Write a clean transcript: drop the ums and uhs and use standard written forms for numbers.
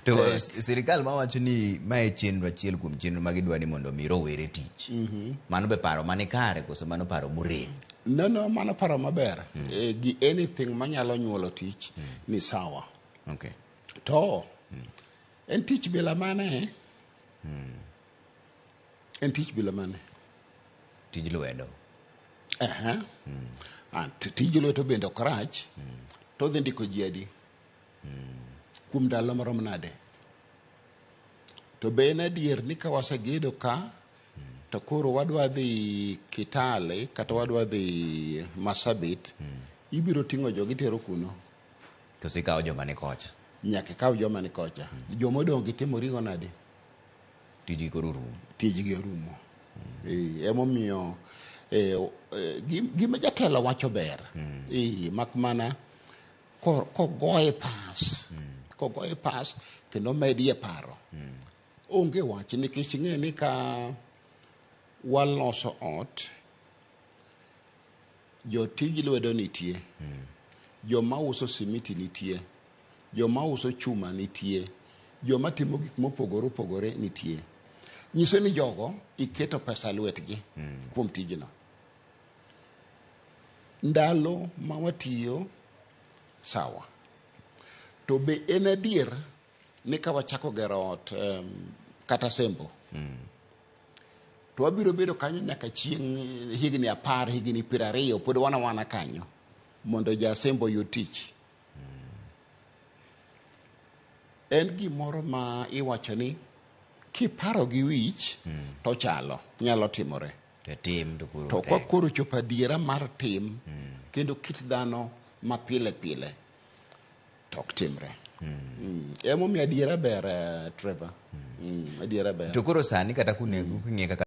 To sirikal mawacho ni mae chenro achiel kuom chenro ma gidwa ni mondo omi rowere tich. Mano be paro mani kare koso mano paro morem? No, mano paro maber. Gi anything manyalo nyuolo tich ni sawa. To en tich bila mane? En tich bila mane? Tij lwedo. Aha. Ah, tij lwedo bende ok rach. To odhi ndiko ji adi? Kuom ndalo marom nade? To be en adier ni ka wasegedo ka to koro wadwa dhi Kitale kata wadwa dhi Marsabit, ibiro ting'o jogi tero kuno? To sikawo joma ni kocha. Nyaka ikaw joma ni kocha. Joma odong' gitimo rigo nade? Tijgi koro orumo. Tijgi orumo. Emomiyo gima jatelo wacho ber. Mak mana kogoye pas. Kogoye pas kendo medie paro. Onge wach nikech ing'e ni ka waloso ot, jotij lwedo nitie, joma uso simiti nitie, joma uso chuma nitie, joma timo gik mopogore opogore nitie. Nyiso ni jogo iketo pesa lwetgi kuom tijno. Ndalo ma watiyo sawa. To be en adier ni ka wachako gero ot kata Sembo, to wabiro bedo kanyo nyaka chieng' higni 10, higni 20, pod wana wana kanyo mondo ja Sembo oyud tich. En gimoro ma iwacho ni kiparo gi wich to chalo, nyalo timore. To tim to koro To kwa koro chopo adiera mar tim kendo kit dhano ma pile pile to ok timre. Emomiyo adiera ber, Trevor. Adiera ber. To koro sani kata kunego king'iye kaka